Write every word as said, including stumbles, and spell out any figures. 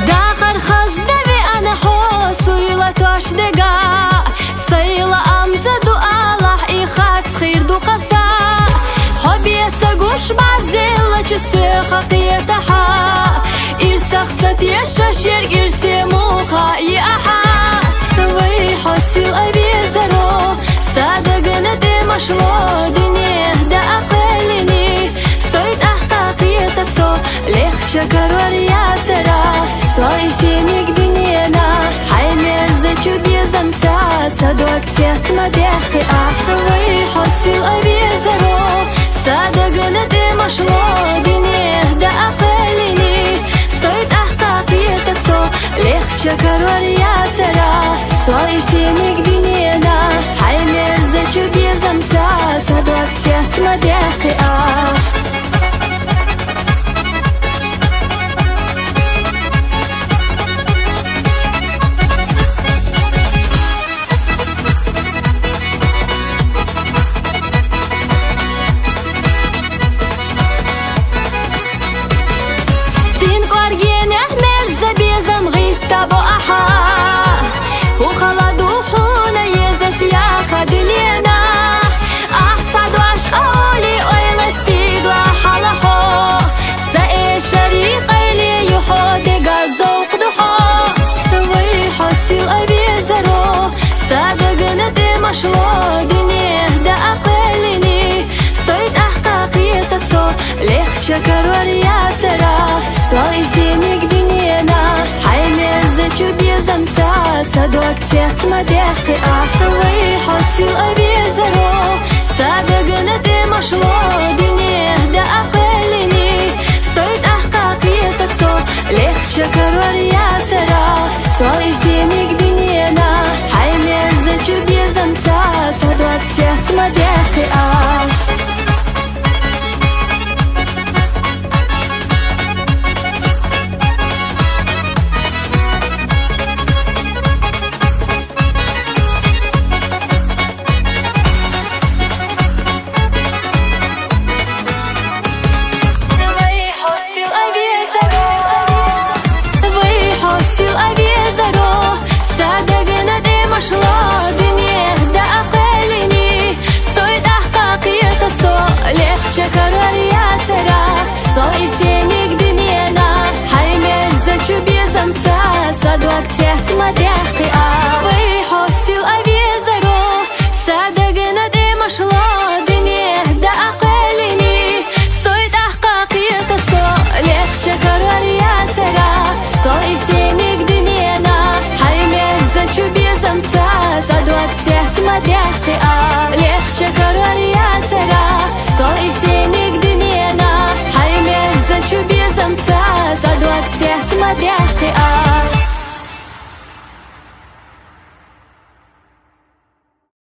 Дахар хаздави ана хьо, суйла тош дега, сайла амза ду Аллахь, и харц хир ду къаса. Хьо беца гуш барзелла чу соьха кхетахьа. Ирсах ца тешаш ерг ирсе муха и ахьа. Вай хьо сил авезаро, са дагана тӀе машло, дуьне да акхвеллини. Сой тӀаккха кхета со, лехча карор яцара. Со ирсениг дуьнена, хьай мерзачу безамца, са дог цец ма дехкхи ахь. Вай хьо сил авезаро, са дагана тӀе машло, дуьне да акхвеллини. Сой тӀаккха кхета со, лехча карор яцара. Со ирсениг дуьнена, хьай мерзачу безамца, са дог цец ма дехкхи ахь. Син кӀоргенехь мерза безам гӀиттабо ахьа. ХӀу хала ду хьуна езаш яха дуьненахь. Ахь ца дош къоли ойла стигла хьалахьо. Са эшари къайли ю хьо, дега зовкъ ду хьо. Вай хьо сил авезаро, са дагана тӀе машло, дуьне да акхвеллини. Сой тӀаккха кхета со, лехча карор яцара. Со ирсениг дуьнена, хьай мерзачу безамца, са дог цец ма дехкхи ахь. Вай хьо сил авезаро, са дагана тӀе машло, дуьне да акхвеллини. Сой тӀаккха кхета со, лехча карор яцара. Со ирсениг дуьнена, хьай мерзачу безамца, са дог цец ма дехкхи ахь. Вай хьо сил авезаро, са дагана тӀе машло, дуьне да акхвеллини. Сой тӀаккха кхета со, лехча карор яцара. Со ирсениг дуьнена, хьай мерзачу безамца, са дог цец ма дехкхи ахь. Вай хьо сил авезаро, са дагана тӀе машло, дуьне да акхвеллини. Сой тӀаккха кхета со, лехча карор яцара. Со ирсениг дуьнена, хьай мерзачу безамца, са дог цец ма дехкхи ахь.